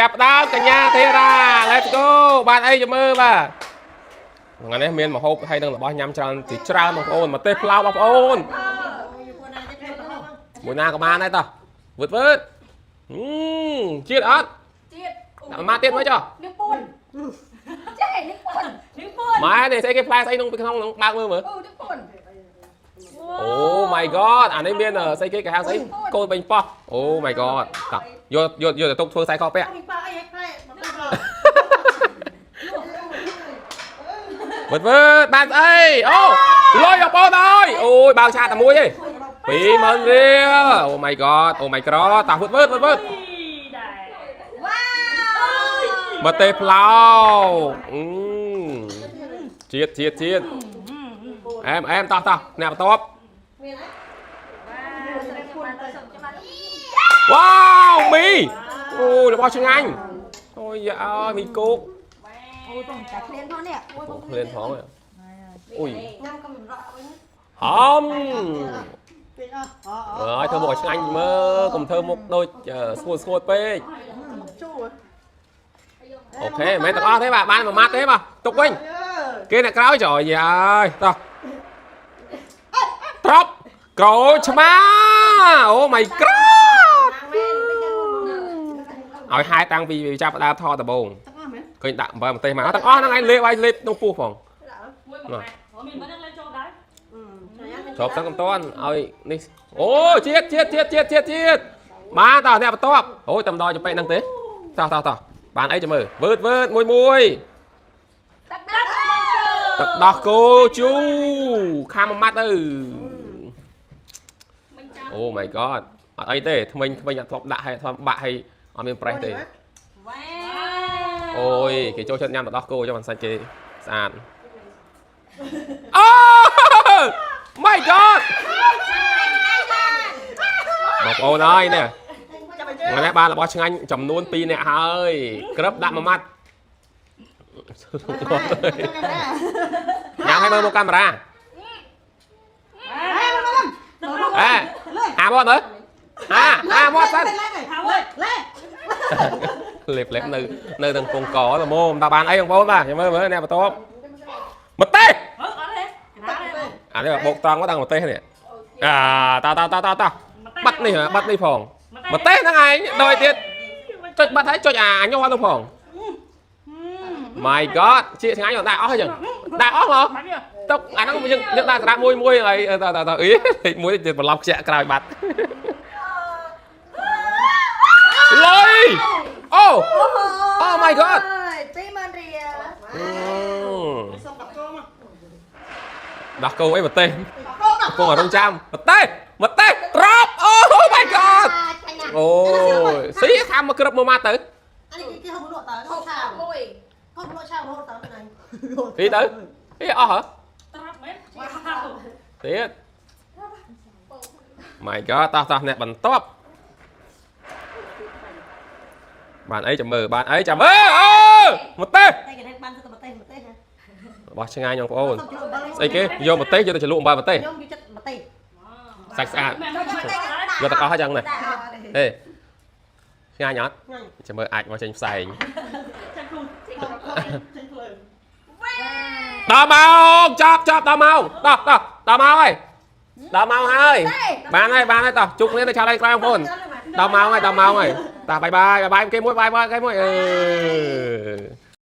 ចាប់ដើមកញ្ញាធីរា Let's go បានអីចាំមើលបាទថ្ងៃនេះមានម្ហូបហើយនឹងរបស់ញ៉ាំច្រើនជាច្រើនបងប្អូនមកទេសផ្លោបងប្អូនមួយណាក៏បានដែរតោះវឹតវឹតហឹមជាតិអត់ ជាតិ ដាក់មកទៀតមើលចុះ នាងពួនចេះនាងពួននាងពួន ម៉ែនេះស្អីគេផ្លែស្អីក្នុងពីក្នុងហ្នឹងបើកមើលមើល អូនាងពួន អូ my god អានេះមានស្អីគេគេហៅស្អីកូនបាញ់ប៉ោះអូ my god តោះយកយកយកទៅទុកធ្វើខ្សែខពាក់ ពីប៉ាអីឲ្យផ្លែមកទៅ វឹតវឹតបានស្អីអូលុយបងប្អូនអើយអូយបើកឆាតតែមួយទេ20000រៀលអូ my god អូ my god តោះវឹតវឹតវឹតវឹត វ៉ាវ មកទេផ្លោអឺជាតិជាតិជាតិអែមអែមតោះតោះអ្នកបន្ទាប់ មានអី វ៉ាវមីអូរបស់ឆ្ងាញ់អូយយ៉ាអើយមីគោក អូយបងតែឃ្លានផងនេះអូយ អូឃ្លានផងអូយ ញ៉ាំកំរក់វិញ ហំ ពេកអស់ អើយធ្វើមុខឲ្យឆ្ងាញ់មើលកុំធ្វើមុខដូចស្ងួតស្ងួតពេក ជូរ OK មិនមែនទាំងអស់ទេបាទបានមួយម៉ាត់ទេបាទទុកវិញគេអ្នកក្រោយចុយយាយតោះត្រប់ក្រូចឆ្មាអូ my god ឲ្យហែតាំងពីចាប់ផ្ដើមថតដំបូង ទាំងអស់មែន ឃើញដាក់អំបិលម្ទេសមកទាំងអស់ហ្នឹងឯងលេបឲ្យលេបក្នុងពោះផង មួយមួយមានមិននឹងលេងចូលដែរ ជ្របសឹងកំតាន់ឲ្យនេះអូជាតិជាតិជាតិជាតិជាតិជាតិបានតោះអ្នកបន្ទាប់អូយតំដល់ចំពេកហ្នឹងទេតោះតោះតោះបានអីចាំមើលវើតវើតមួយមួយ ទឹកទឹក ទឹកដោះគោជូខាំមួយម៉ាត់ទៅអូ my god អត់អីទេថ្មិញថ្មិញអត់ធ្លាប់ដាក់ឲ្យធ្លាប់បាក់ឲ្យអត់មានប្រេះទេ វ៉ា អូយគេចូលចិត្តញ៉ាំទឹកដោះគោចុះមិនសាច់គេស្អាតអូ my god បងប្អូនអើយនេះ ចាប់ไปជើ ថ្ងៃនេះបានរបស់ឆ្ងាញ់ចំនួន2នាក់ហើយក្រឹបដាក់មួយម៉ាត់ញ៉ាំឲ្យមើលមកកាមេរ៉ាអេអាមាត់មើលអាអាមាត់សិន លេ លេបលេបនៅនៅទាំងពងកល្មមតើបានអីបងប្អូនបាទញ៉ាំមើលមើលអ្នកបន្ទាប់ម្ទេស អឺអត់ទេកណាទេ អានេះបោកត្រង់មកដល់ម្ទេសនេះអាតតតតតបាត់នេះបាត់នេះផងម្ទេសហ្នឹងឯងដូចទៀតចុចបាត់ហើយចុចអាញ័រទៅផង My god ជាឆ្ងាញ់អត់ដែរអស់អញ្ចឹងដែរអស់មក បាត់វា ទុកអាហ្នឹងយើងយើងដាក់ស្រាប់មួយមួយហើយតតតអីលេខមួយទៀតបន្លប់ខ្ជាក់ក្រោយបាត់លុយអូ Oh my god 20000រៀល សុំដាក់គោមក ដោះគោអីម្ទេស គោដាក់ កំពុងតែរងចាំម្ទេសម្ទេសត្រប់អូ my god អូយស៊ីខាំមកក្រឹបមួយម៉ាត់ទៅ អានេះគេហូបលក់តើហូបឆា មួយ ហូបលក់ឆារហូតតើហ្នឹង ស៊ីទៅអីអស់ហ៎ ត្រាប់មែនវ៉ាវ ទៀត My god តោះតោះអ្នកបន្ទាប់បានអីចាំមើលបានអីចាំមើលអូម្ទេស តែគេបានទៅម្ទេសម្ទេសហ៎ របស់ឆ្ងាញ់បងប្អូន សុំជ្រក់អំបិល ស្អីគេយកម្ទេសយកទៅជ្រលក់អំបិលម្ទេស ខ្ញុំយកចិត្តម្ទេស សាច់ស្អាត មែន យកទាំងអស់ហើយចឹងណាហេឆ្ងាញ់អត់ ញ៉ាំ ចាំមើលអាចមកចេញផ្សែង ចាក់គ្រូ ចេញភ្លើង ដល់មកចាប់ចាប់ដល់មកតោះតោះដល់មកហើយដល់មកហើយបានហើយបានហើយតោះជួបគ្នានៅឆាឡៃក្រោយបងប្អូនដល់មកហើយដល់មកហើយតោះបាយបាយបាយបាយគេមួយបាយបាយគេមួយអឺ